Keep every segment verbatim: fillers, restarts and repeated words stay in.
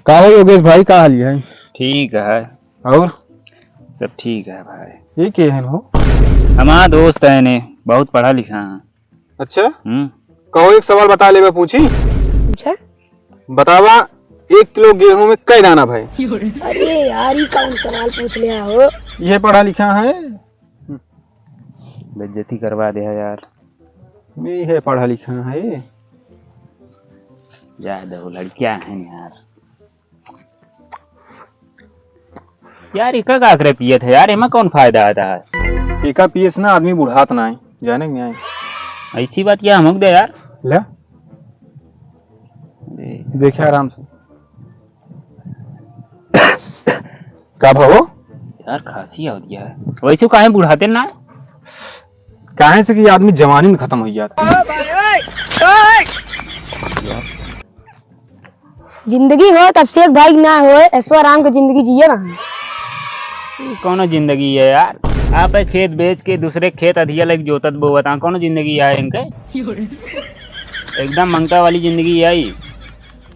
का हो योगेश भाई, का हाल है? ठीक है। और? सब ठीक है भाई। ये के हैं हो? हमारा दोस्त है ने, बहुत पढ़ा लिखा है। अच्छा? हम्म। कहो, एक सवाल बता लेबे, पूछी? पूछा? बतावा, एक किलो गेहूं में कै दाना भाई? अरे यार, ये कौन सवाल पूछ लिया हो? ये पढ़ा लिखा है। बेइज्जती करवा दे है यार। ये है पढ़ा लिखा है। जा दो, लड़कियां हैं यार। यार, एका का करे पियत है यार, एमा कौन फायदा आता है? एका पिए से ना आदमी बुढ़ात ना है, जाने के नहीं है। ऐसी बात क्या हमक दे यार। ले। अरे। देखे आराम से। का भाव? यार, खांसी आवत है। वैसे काहे बुढ़ाते ना? काहे से कि आदमी जवानी में खत्म हो जाता है। जिंदगी हो तब से एक भाई ना हो, ऐश्वर्य राम की जिंदगी जिए ना। कौनो जिंदगी है यार? आप है खेत बेच के दूसरे खेत अधिया लेके जोतत बोवत, हाँ, कौनो जिंदगी है इनके? एकदम मंगता वाली जिंदगी है ये।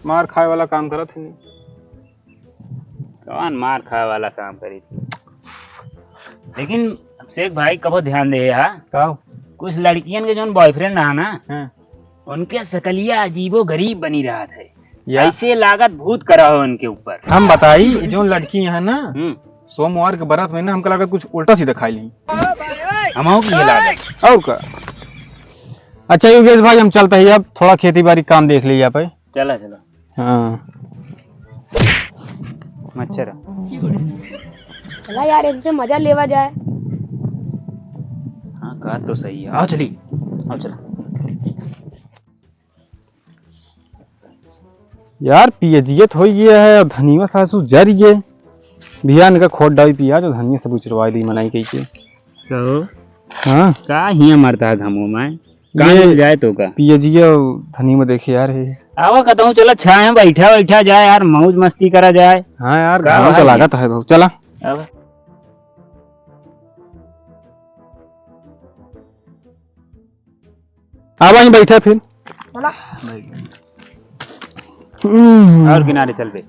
मार खाए वाला काम करत है नहीं। कौन मार खाए वाला काम करी? लेकिन शेख भाई कबो ध्यान दे हा। का? कुछ लड़कियन के जौन boyfriend रहा ना, हाँ। उनके सकलिया अजीबो गरीब बनी रहत है। या। ऐसे लागत भूत करा हो उनके ऊपर। हम बताई, जौन लड़की है ना, हम्म। सोमवार के बरत में ना हमका लागत कुछ उल्टा सीधा खाई ली। हमहू के ये लागत। और का? अच्छा योगेश भाई, हम चलते हैं अब, थोड़ा खेती बाड़ी काम देख लीजिए आप। चला, चला। हाँ। मच्छर। चला यार, इनसे मजा लेवा जाए। हाँ, बात तो सही है। आओ चली, आओ चला। यार, पियजियत हो गया है, धनिया सासू जर गए। बिहान का खोट डाई पिया, जो धनिया सब उचरवा दी, मनाई कही के। कहो। हाँ। का हिया मरता है घमो में? का ये मिल जाए तो का? पियजिया धनी में देखे यार, हे। आवा कतहूँ चला, छाया में बैठा बैठा जाए यार, मौज मस्ती करा जाए। हाँ यार, का घाम तो लागत है बहुत। चला। आवा। आवा ही बैठा फिर। चला। हम्म। और किनारे चल बे।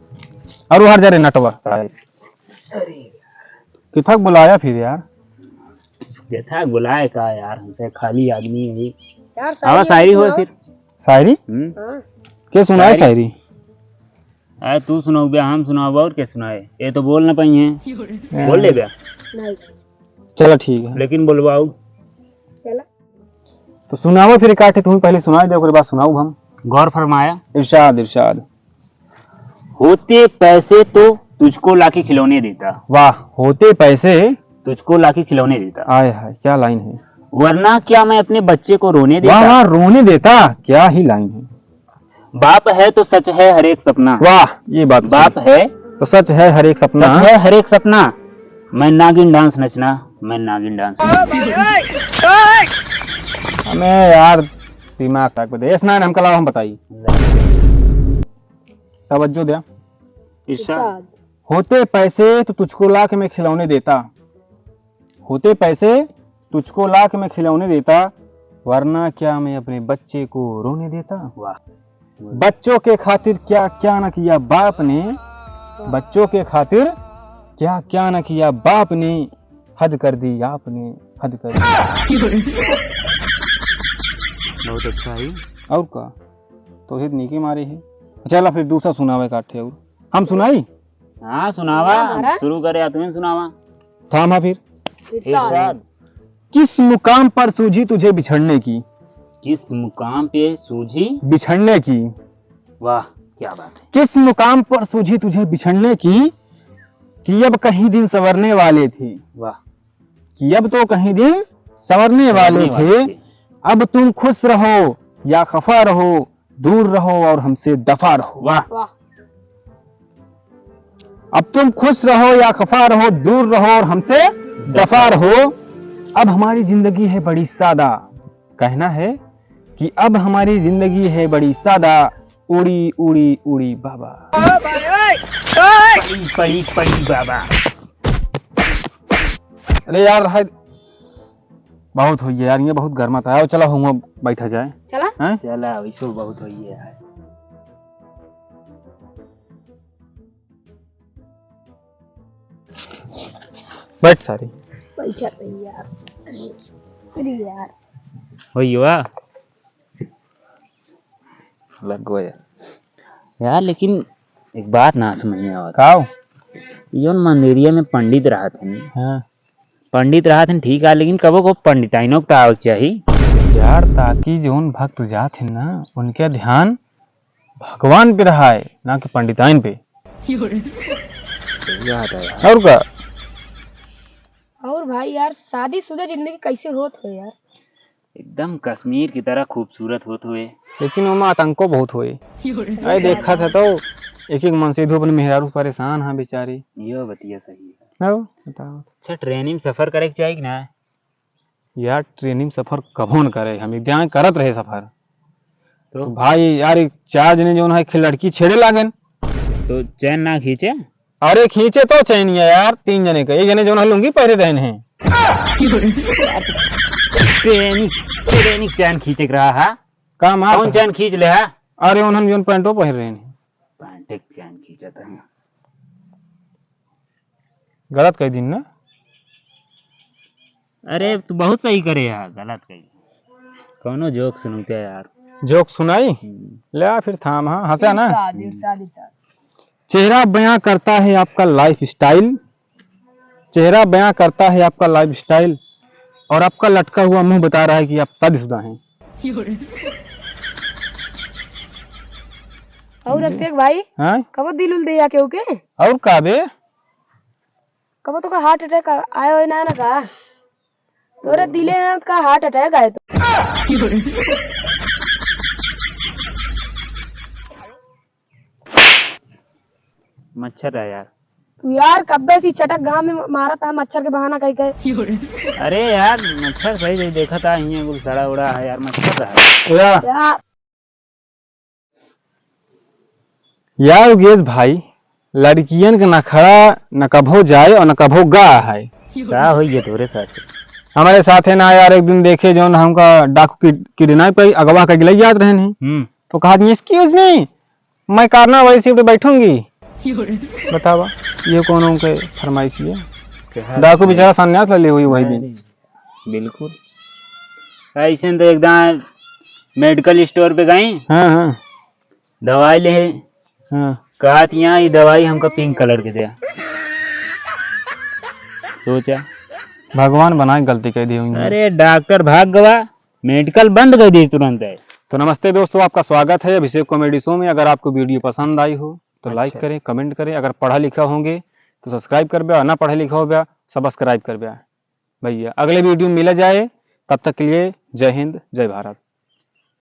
और हर जा रे नटवा। अरे। किथक बुलाया फिर यार? किथक बुलाए का यार, हमसे खाली आदमी है। यार, आवा, शायरी शायरी हो सुनाओ। फिर। शायरी? हम्म। हाँ। के सुनाए शायरी? शायरी? अरे तू सुनाओ बे, हम सुनाओ, और के सुनाए? ये तो बोल ना पाई हैं। हाँ। बोल ले बे। नहीं। चलो ठीक है। लेकिन बोलवाओ। चला। तो सुनाओ फिर इकट्ठे, तुम पहले सुनाए दे, ओकरे बाद सुनाओ हम। गौर फरमाया। इरशाद, इरशाद। होते पैसे तो तुझको लाके खिलौने देता। वाह, होते पैसे। तुझको लाके खिलौने देता। आय हाय, क्या लाइन है। वरना क्या मैं अपने बच्चे को रोने देता। वाह, वाह, रोने देता, क्या ही लाइन है। बाप है तो सच है हर एक सपना। वाह, ये बात बाप सही। है तो सच है हर एक सपना। सच है हर एक सपना। मैं नागिन डांस नचना, मैं नागिन डांस नचना। हमें यार दिमाग खराब कर दे। ऐसा ना हमका लाओ, हम बताई। तवज्जो द्या। इरशाद। इरशाद। होते पैसे तो तुझको लाके मैं खिलौने देता। होते पैसे तुझको लाके मैं खिलौने देता, वरना क्या मैं अपने बच्चे को रोने देता। वाह। बच्चों के खातिर क्या क्या ना किया बाप ने, बच्चों के खातिर क्या क्या ना किया बाप ने, हद कर दी आपने, हद कर दी। बहुत अच्छा है। और का? तो हित नीके मारे है। चला फिर दूसरा सुनावे काठे और। हम सुनाई? हाँ, सुनावा। हमारा? शुरू करे, या तुम्हें सुनावा। थामा फिर। इरशाद। इरशाद। किस मुकाम पर सूझी तुझे बिछड़ने की? किस मुकाम पे सूझी? बिछड़ने की। वाह, क्या बात है। किस मुकाम पर सूझी तुझे बिछड़ने की, कि अब कहीं दिन संवरने वाले थे। वाह। कि अब तो कहीं दिन संवरने वाले संवरने वाले थे। थे। अब तुम खुश रहो या खफा रहो, दूर रहो और हमसे दफा रहो। वाह। वाह। अब तुम खुश रहो या खफा रहो, दूर रहो और हमसे दफा रहो। अब हमारी जिंदगी है बड़ी सादा। कहना है कि अब हमारी जिंदगी है बड़ी सादा। उड़ी, उड़ी, उड़ी बाबा। पड़ी, पड़ी, पड़ी बाबा। अरे यार, हाय, बहुत होइए यार, ये बहुत गर्मा था। आओ, चला, हुआ बैठा जाए। चला। हैं? चला, वैसे बहुत होइए यार। बैठ सारी। बैठा तो यार। अरे यार। वही हुआ। लग गया। यार, लेकिन एक बात ना समझ में आवत। काओ? ये जौन मंदिरिया में पंडित रहत हन, हाँ। पंडित रहत हन, ठीक है, लेकिन कबो को पंडिताइनो के तो आवे के चाही। यार, ताकि जौन भक्त जात हन ना, उनके ध्यान भगवान पे रहाए, ना कि पंडिताइन पे। सही बात है यार। और का? और भाई यार, शादीशुदा जिंदगी कैसे होत हो यार? एकदम कश्मीर की तरह खूबसूरत होत हुए। लेकिन ओमा आतंको बहुत होए। अरे देखा था तो एक एक मन से धूप में मेहरारू परेशान हाँ बेचारी। यो बतिया सही है। आओ, बताओ। अच्छा, ट्रेन में सफर करे के चाही कि ना? यार, ट्रेन में सफर कभो न करे, हम एक जगह करत रहे सफर। तो? तो भाई यार, एक चार जने जौन है, एक लड़की छेड़े लागेन। तो चैन ना खींचे? अरे खींचे तो चैनिया यार, तीन जने का, एक जने जौन है लुंगी पहरे रहन हैं। ट्रेन, ट्रेन चैन खींचे के रहा है। का मार कौन रहा? चैन खींच ले है? अरे उन्हन जौन पैंटो पहन रहन हैं। पैंट के चैन खींचत है। गलत कह दिन ना। अरे, तू बहुत सही करे यार, गलत कही। कौनो जोक सुनते यार। जोक सुनाई? हम्म। ले आ फिर थाम, हाँ, हंसा ना। इरशाद, इरशाद, इरशाद। चेहरा बयां करता है आपका लाइफस्टाइल, चेहरा बयां करता है आपका लाइफस्टाइल, और आपका लटका हुआ मुंह बता रहा है कि आप शादीशुदा हैं। और अभिषेक भाई, हाँ? कबो दिल उल दे या केहू के? और का बे? कबो तो का हार्ट अटैक आयो है ना, ना का? तोरे दिले ना का हार्ट अटैक आए तो। मच्छर है यार। तू यार कब्बे से चटक घाम में मारा था मच्छर के बहाना कह के। अरे यार, मच्छर सही सही देखा था, हियां कुल सड़ा उड़ा है यार, मच्छर रहा। या। या। यार योगेश भाई, लड़कियन के नखड़ा न कभो जाए और न कभो गा है। का होई ये तोरे साथ? हमारे साथ है ना यार, एक दिन देखे जौन हमका डाकू की, किडनैप कर अगवा करके ले जात रहन हैं। हम्म। तो कहा, "Excuse me, मैं कारना वाली सीट पे बैठूंगी।" बतावा, ये कौन उनके फरमाइश है? कहा डाकू से? बेचारा संन्यास ले ली हुई वही दिन। अरे, बिल्कुल। ऐसे तो एकदम मेडिकल स्टोर पे गई। हाँ, हाँ। दवाई ले। हाँ। कहा थी, "यहाँ ये दवाई हमका पिंक कलर के दे।" सोचा। भगवान बना के गलती कर दी होंगी। अरे, डॉक्टर भाग गवा, मेडिकल बंद कर दी तुरंत है। तो नमस्ते दोस्तों, आपका स्वागत है अभिषेक कॉमेडी शो में। अगर आपको वीडियो पसंद आई हो तो लाइक अच्छा। करें, कमेंट करें। अगर पढ़ा लिखा होंगे तो सब्सक्राइब कर ब्या, ना पढ़े लिखा हो ब्या, सब्सक्राइब कर ब्या। भैया, अगले वीडियो में मिला जाए, तब तक के लिए जय हिंद, जय भारत।